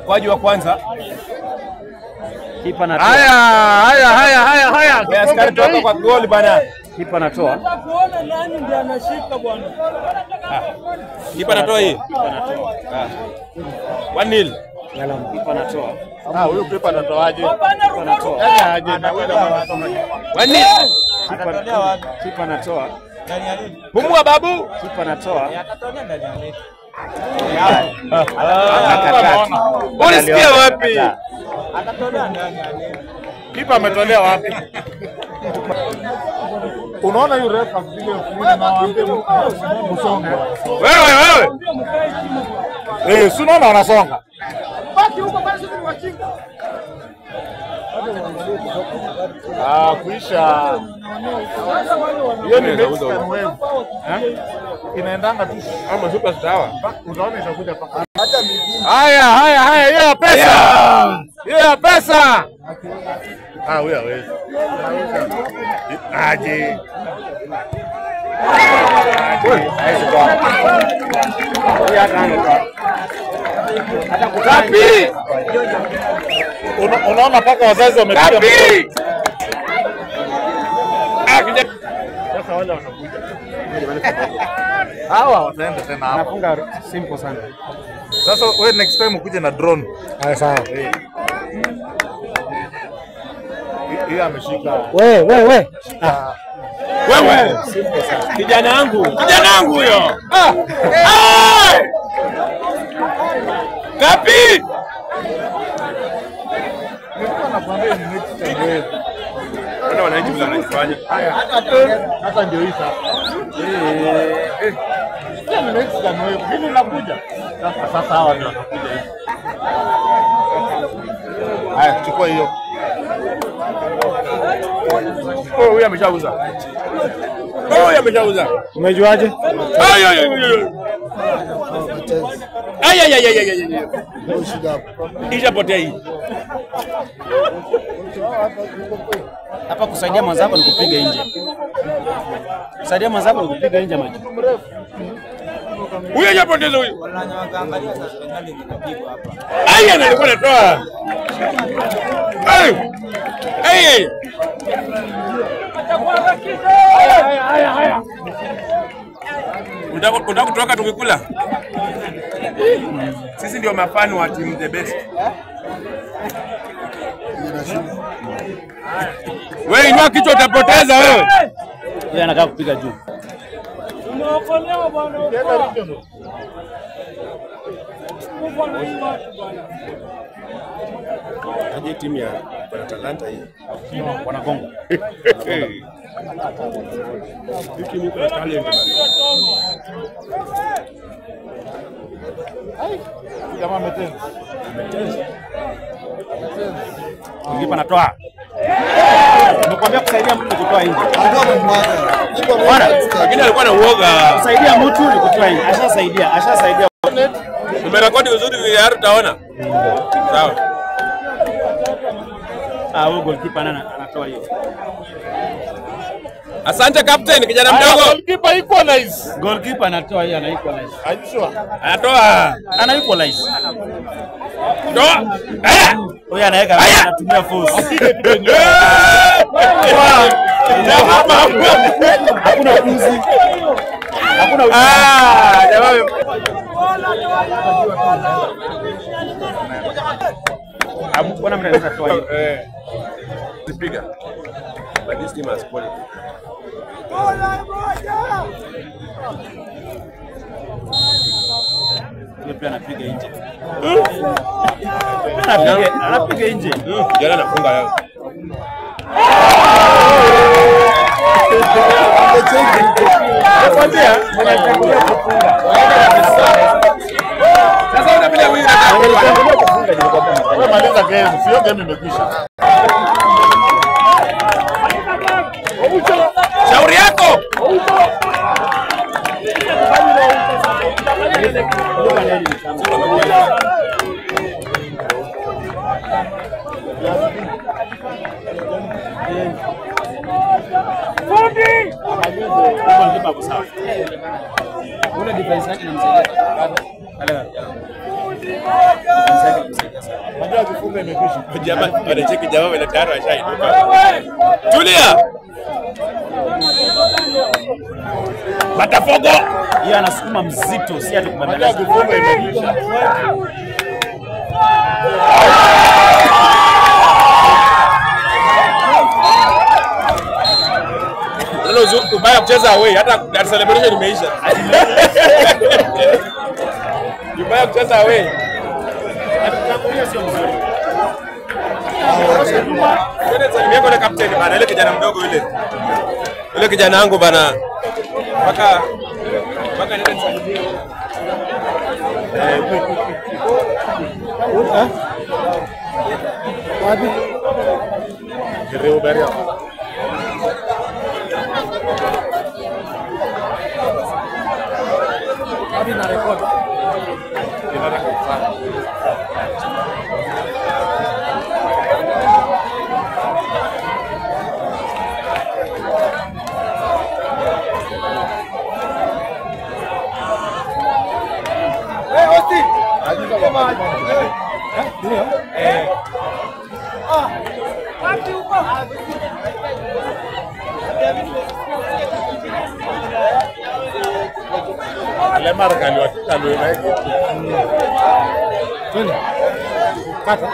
Kwaji wa kwanza. Kipa anatoa. Haya, haya, haya, haya, haya. Wewe askari toka kwa goli bana. Kipa anatoa. Kuona nani ndiye anashika bwana. Kipa anatoa hii. Kipa anatoa. 1-0. Kipa anatoa. Ah, huyu kipa anatoaje? Kipa anatoa. Yaani aje na wewe unasoma. 1-0. Kipa anatoa. Pumua babu. Kipa anatoa. Ulisikia wapi? Kipa ametolea wapi? Unaona yule refa vile nawaambia msonge. Wewe wewe. Eh, si unaona wanasonga. Baki huko basi ni wajinga. Ah, kuisha. Hiyo ni Mexican wave. Eh? Inaendanga tu Ama superstar. utaona itakuja paka. Haya, haya, haya, hiyo ya pesa. Hiyo ya pesa. Ah, huyo hawezi. Aje. Kapi! Unaona paka wazazi wamepiga. Kapi! Ah, kijana. Sasa wale wanakuja. Hawa wataenda tena hapa. Anafunga simple sana. Sasa wewe next time ukuje na drone. Haya sawa. Hiyo ameshika. We we we. Wewe. Kijana wangu. Kijana wangu huyo. Ah. Ah! Kapi! Nilikuwa nakwambia ni next time wewe. Mbona wananchi vile wanajifanya? Haya. Sasa ndio hii sasa. Eh. Sasa ni next time wewe. Hili linakuja. Sasa sasa hawa ndio wanakuja hivi. Haya, chukua hiyo. Oh, huyu ameshauza. Oh, huyu ameshauza. Umejuaje? Ay ay ay ay. Ay ay ay ay ay ay. Ishapotea hii. Hapa kusaidia mwenzako ni kupiga nje. Kusaidia mwenzako ni kupiga nje maji. Huyu hajapoteza huyu. Ay, alikuwa anatoa. Ay. Ay. Haya haya. Unataka kutoka tukikula? Sisi ndio mafani wa team the best. Wewe inua kichwa utapoteza wewe. Yeye anakaa kupiga juu. Umeokolewa bwana. Kufa na hii watu bwana. Aje timu ya wana talanta hii. Wanagonga. Hii timu iko na talent bana. Jamaa ametenza. Kipa anatoa. Nimekwambia kusaidia mtu ni kutoa nje. Lakini alikuwa na uoga. Kusaidia mtu ni kutoa nje. Ashasaidia, ashasaidia. Tumerekodi vizuri VAR utaona. Sawa. Ah, huyo goalkeeper anatoa hiyo. Asante captain, kijana mdogo. Goalkeeper equalize. Goalkeeper anatoa hiyo, ana equalize. Are you sure? Anatoa. Ana equalize. Toa. Eh! Huyo anaweka anatumia force. Hakuna ujuzi. Hakuna ujuzi. Ah, jamaa. Bwana mnaweza kutoa hiyo. Eh. Piga. But this team has quality. Yule pia anapiga nje. Anapiga nje. Jana anafunga leo. Nakwambia anatangulia kufunga. Sasa una bila huyu Anatangulia kufunga nilikwambia. Wewe maliza game, sio game imekwisha. Shauri yako. Goalkeeper ako sawa. Ule defense yake inamsaidia. Unajua akifunga imekwisha. Jamaa wanacheki jamaa wale tayari washainuka. Tulia. Batafogo. Hiyo anasukuma mzito, si ati Unajua kubembeleza. akifunga imekwisha. Lolo ubaya kucheza away hata celebration imeisha. Ubaya kucheza away. Akitangulia sio mzuri. Twende salimia kwa captain bana, ile kijana mdogo yule. Yule kijana wangu bana. Mpaka mpaka nende nisalimie. Reo Beria. Hadi na rekodi. Lemar kaliwa. Twende. Kata.